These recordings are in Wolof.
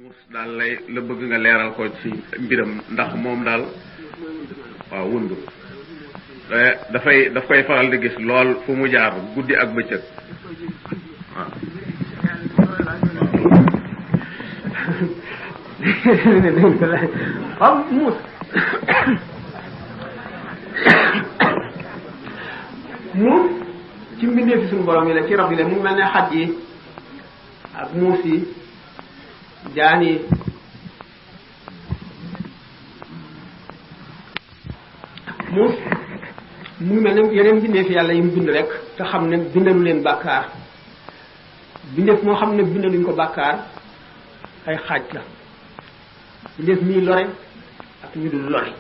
muus daal la bëgg nga leeral ko ci mbiram ndax moom daal waaw wundu daf koy faral di gis lool fu mu jaar guddi ak bëccëg waaw muus muus ci mbindeefi suñu borom yi la ci rab yi la mu mel ne xaj yi ak muus yi jaan yi muus mu ngi mel ne yeneen mbindeefi yàlla yi mu bind rek te xam ne bindalu leen bàkkaar bindeef moo xam ne bindaluñ ko bàkkaar ay xaaj la bindeef mii lore ak ñu dul lore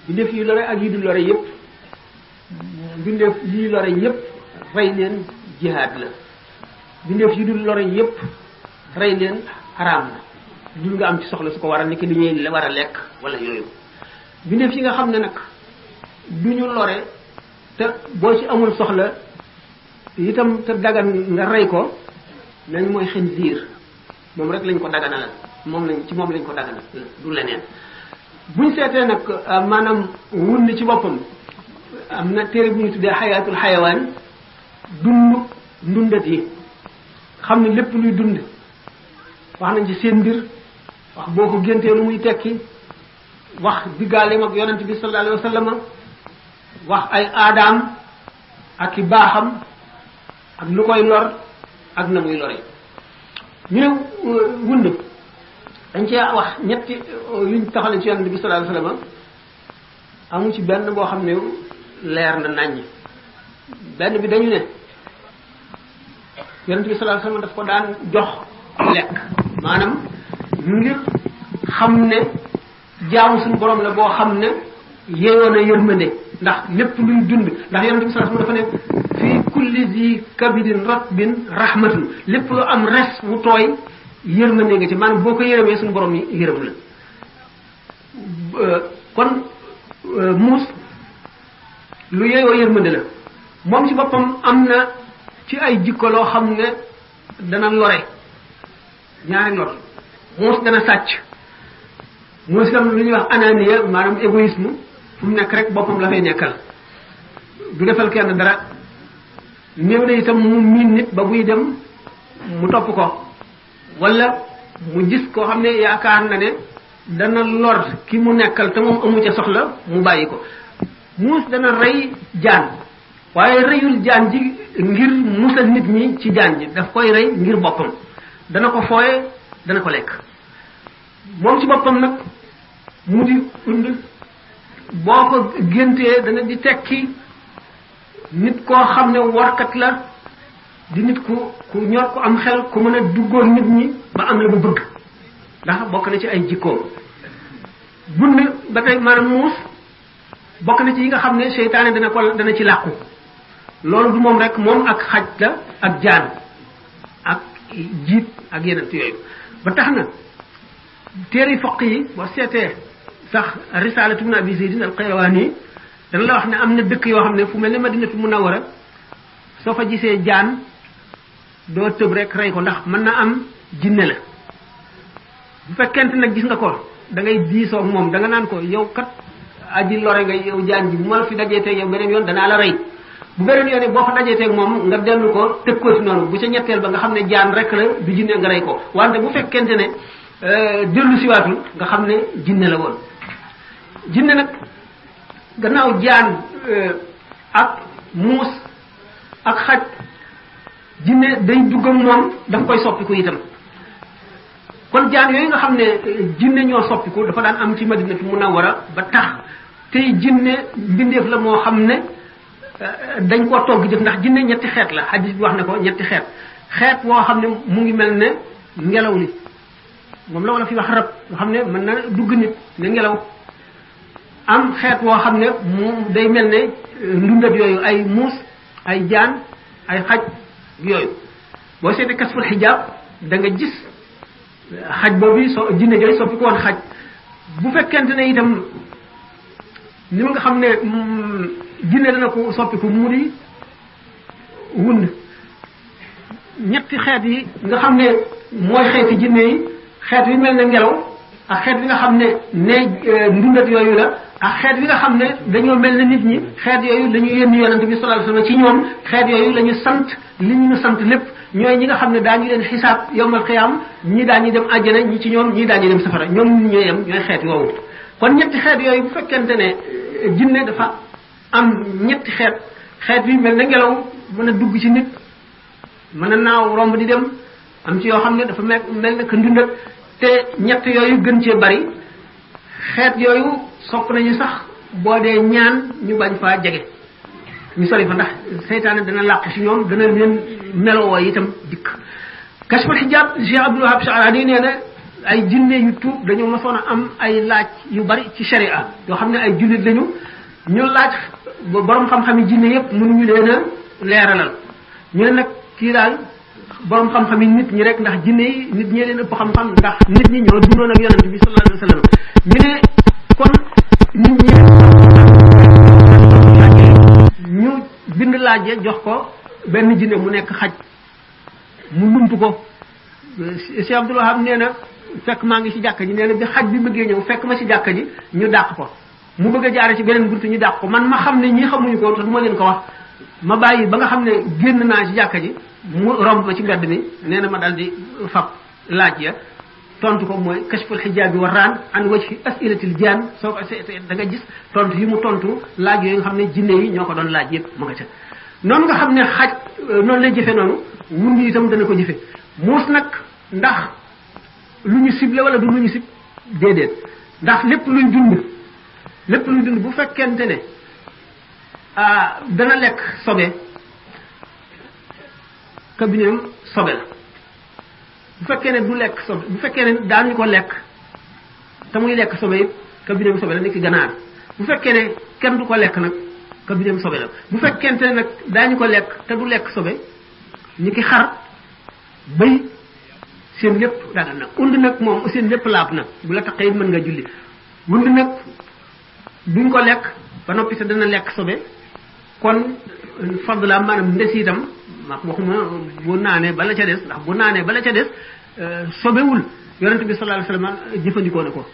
bindeef yi lore ak yi dul lore yépp bindeef yi lore yépp rey leen jihaad la bindeef yi dul lore yépp rey leen xaraam la dul nga am ci soxla su ko war a nekk li ñuy war a lekk wala yooyu bindeef yi nga xam ne nag du ñu lore te boo ci amul soxla itam te dagan nga rey ko nañ mooy xinziir moom rek lañ ko daganalal moom lañ ko daganal du leneen buñ seetee nag maanaam wund ci boppam am na téere bu ñu tuddee xayaatul xayawaan ndundat yi xam ne lépp luy dund wax nañ ci seen mbir wax boo ko géntee lu muy tekki wax diggaaleem ak yonent bi sallallahu alayhi wa sallam wax ay aadaam ak i baaxam ak lu koy lor ak na muy lore ñu ne wund dañ cee wax ñetti yuñ taxale ci yonent bi sallallahu alayhi wa sallam amu ci benn boo xam ne leer na naññ benn bi dañu ne yonent bi sallallahu alayhi wa sallam daf ko daan jox lekk maanaam ngir xam ne jaamu suñu borom la boo xam ne yeyoon a yërmande ndax lépp luy dund ndax yonent bi sallallahu alayhi wa sallam dafa ne fii kulli zi kabidin ratbin rahmatun lépp lu am res wu tooy yërmande nga ci maanaam boo ko yërëmee suñu borom yi yërëm la kon muus lu yeyoo yërmande la moom ci boppam am na ci ay jikko loo xam ne dana lore ñaari lor muus dana sàcc muus itam lu ñuy wax ananiya maanaam égoïsme fu mu nekk rek boppam la fay nekkal du defal kenn dara néew na itam mu miin nit ba buy dem mu topp ko wala mu gis koo xam ne yaakaar na ne dana lor ki mu nekkal te moom amu ca soxla mu bàyyi ko muus dana rey jaan waaye reyul jaan ji ngir musal nit ñi ci jaan ji daf koy rey ngir boppam dana ko fooye dana ko lekk moom ci boppam nag mu di und boo ko géntee dana di tekki nit koo xam ne warkat la di nit ku ñor ku am xel ku mën a duggoon nit ñi ba am la bu bëgg ndax bokk na ci ay jikkoom bund ba tey maanaam muus bokk na ci yi nga xam ne seytaane dana ci làqu loolu du moom rek moom ak xaj la ak jaan ak jiit ak yeneen yooyu ba tax na téere foq yi boo seetee sax risalatu ibn abi zaydin al qayrawani dana la wax ne am na dëkk yoo xam ne fu mel ne madinatu munawwara soo fa gisee jaan doo tëb rek rey ko ndax mën na am jinne la bu fekkente nag gis nga ko da ngay diisoo ak moom da nga naan ko yow kat aji lore nga yow jaan ji bu ma la fi dajeeteeg yow beneen yoon danaa la rey bu beneen yoon boo fa dajeeteeg moom nga dellu ko tëg ko ci noonu bu ca ñetteel ba nga xam ne jaan rek la du jinne nga rey ko wante bu fekkente ne dellu siwaatul nga xam ne jinne la woon jinne nag gannaaw jaan ak muus ak xaj jinne day dugg ak moom daf koy soppiku itam kon jaan yooyu nga xam ne jinne ñoo soppiku dafa daan am ci madinatu munawwara ba tax tey jinne mbindeef la moo xam ne dañ koo togg jëf ndax jinne ñetti xeet la hadis bi wax na ko ñetti xeet woo xam ne mu ngi mel ne ngelaw li moom la wala fi wax rab nga xam ne mën na dugg nit ne ngelaw am xeet woo xam ne mu day mel ne ndundat yooyu ay muus ay jaan ay xaj yooyu boo seetee kasful xijaab da nga gis xaj boobu jinne jooyu soppi ko woon xaj bu fekkente ne itam ni nga xam ne jinne dana ko soppiku mu di wund ñetti xeet yi nga xam ne mooy xeeti jinne yi xeet wi mel ne ngelaw ak xeet wi nga xam ne ndundat yooyu la ak xeet wi nga xam ne dañoo mel ne nit ñi xeet yooyu la ñu yónni yonent bi sallallahu alayhi wasallam ci ñoom xeet yooyu la ñu sant li ñu sant lépp ñooy ñi nga xam ne daañu leen xisaab yawmal qiyaam ñii daañu dem àjjana ñi ci ñoom ñii daañu dem safara ñoom nit ñooy yem ñooy xeet woowu kon ñetti xeet yooyu bu fekkente ne jinne dafa am ñetti xeet wi mel ne ngelaw mën a dugg ci nit mën a naaw romb di dem am ci yoo xam ne dafa mel ne que ndundat te ñett yooyu gën cee bari xeet yooyu sopp nañu sax boo dee ñaan ñu bañ faa jege ñu sori fa ndax seytaane dana làq ci ñoom dana leen melowoo itam dikk kashful hijab Cheikh Abdul Wahab Sha'rani nee na ay jinne yu tuub dañoo mosoon a am ay laaj yu bari ci sharia yoo xam ne ay jullit lañu ñu laaj borom xam-xam yi jinne yépp mënuñu leen a leeralal ñu ne nag kii daal borom xam-xam yi nit ñi rek ndax jinne yi nit ñee leen ëpp xam-xam ndax nit ñi ñoo dundoon ak yonent bi sallallahu alayhi wasallam ñu ne kon nit ñi ñu bind laaj jox ko benn jinne mu nekk xaj mu lump ko Cheikh Abdul Wahab nee na fekk maa ngi ci jàkka ji nee na bi xaj bi bëggee ñëw fekk ma ci jàkka ji ñu dàq ko mu bëgg a jaare ci beneen buntu ñu dàq ko man ma xam ne ñii xamuñu ko te du ma leen ko wax ma bàyyi ba nga xam ne génn naa ci jàkka ji mu romb ma ci mbedd mi nee na ma dal di fab laaj ya tontu ko mooy kashful hijab wa raan an wajhi as'ilatil jaan soo ko seetee da nga gis tontu yi mu tontu laaj yooyu nga xam ne jinne yi ñoo ko doon laaj yëpp ma nga ca noonu nga xam ne xaj noonu lay jëfe noonu wund itam dana ko jëfe muus nag ndax lu ñu ciblé wala du lu ñu cib déedéet ndax lépp luy dund bu fekkente ne dana lekk sobe kabineem sobe la bu fekkee ne du lekk sobe bu fekkee ne daañu ko lekk te muy lekk sobe it kabineem sobe la nekk ganaar bu fekkee ne kenn du ko lekk nag kabineem sobe la bu fekkente ne nag daañu ko lekk te du lekk sobe ni ki xar bëy seen lépp dagal na und nag moom seen lépp laab na bu la taqee mën nga julli und nag duñ ko lekk ba noppi te dana lekk sobe kon fadla maanaam ndes itam ma waxuma bu naanee bala ca des ndax bu naanee bala ca des sobewul yonent bi sallallahu alayhi wasallam jëfandikoo na ko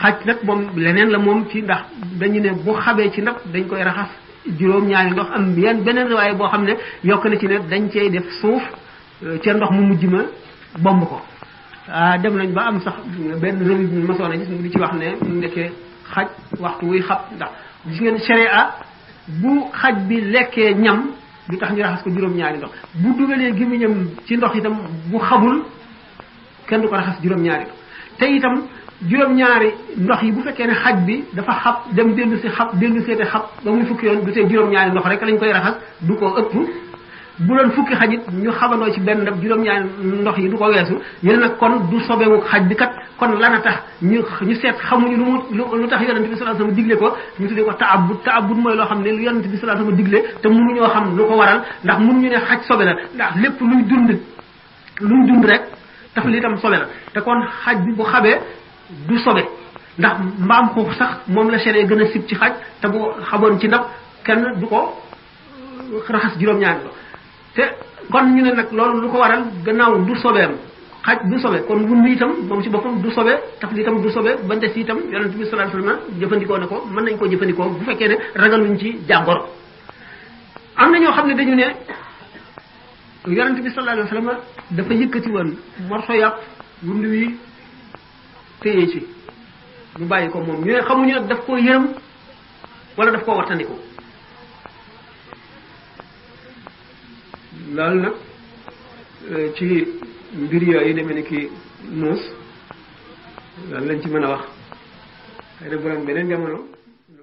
xaj nag moom leneen la moom ci ndax dañu ne bu xabee ci ndab dañ koy raxas juróom-ñaari ndox am beneen riwaay boo xam ne yokk na ci ne dañ cey def suuf ca ndox mu mujj ma bomb ko dem nañ ba am sax benn revue bi masoon a gis mu di ci wax ne mu nekkee xaj waxtu wuy xab ndax gis ngeen sharia bu xaj bi lekkee ñam du tax ñu raxas ko juróom-ñaari ndox bu dugalee gémmiñam ci ndox itam bu xabul kenn du ko raxas juróom-ñaari ndox te itam juróom-ñaari ndox yi bu fekkee ne xaj bi dafa xab dem dellu si xab dellu seete xab ba muy fukki yoon du tee juróom-ñaari ndox rek lañ koy raxas du ko ëpp bu doon fukki xaj it ñu xabandoo ci benn ndab juróom-ñaari ndox yi du ko weesu ñu ne nag kon du sobewu xaj bi kat kon lana tax ñu seet xamuñu lu tax yonent bi sallallahu alayhi wasallam digle ko ñu tuddee ko taabud mooy loo xam ne lu yonent bi sallallahu alayhi wasallam digle te mënuñoo xam lu ko waral ndax mënuñu ne xaj sobe la ndax lépp luy dund rek tax li itam sobe la te kon xaj bi bu xabee du sobe ndax mbaam xuux sax moom la sharia gën a sib ci xaj te bu xaboon ci ndab kenn du ko raxas juróom-ñaari ndox te kon ñu ne nag loolu lu ko waral gannaaw du sobeem xaj du sobe kon wund itam moom ci boppam du sobe taf li itam du sobe ba des itam yonent bi sallallahu alayhi wasallam jëfandikoo na ko mën nañ koo jëfandikoo bu fekkee ne ragaluñ ci jàngoro am na ñoo xam ne dañu ne yonent bi sallallahu alayhi wasallam dafa yëkkati woon morso yàpp wund wi téye ci ñu bàyyi ko moom ñu ne xamuñu nag daf koo yërëm wala daf koo wattandiko loolu nag ci mbir yooyu demee ni ki muus loolu lañ ci mën a wax xëy na bu doon beneen jamono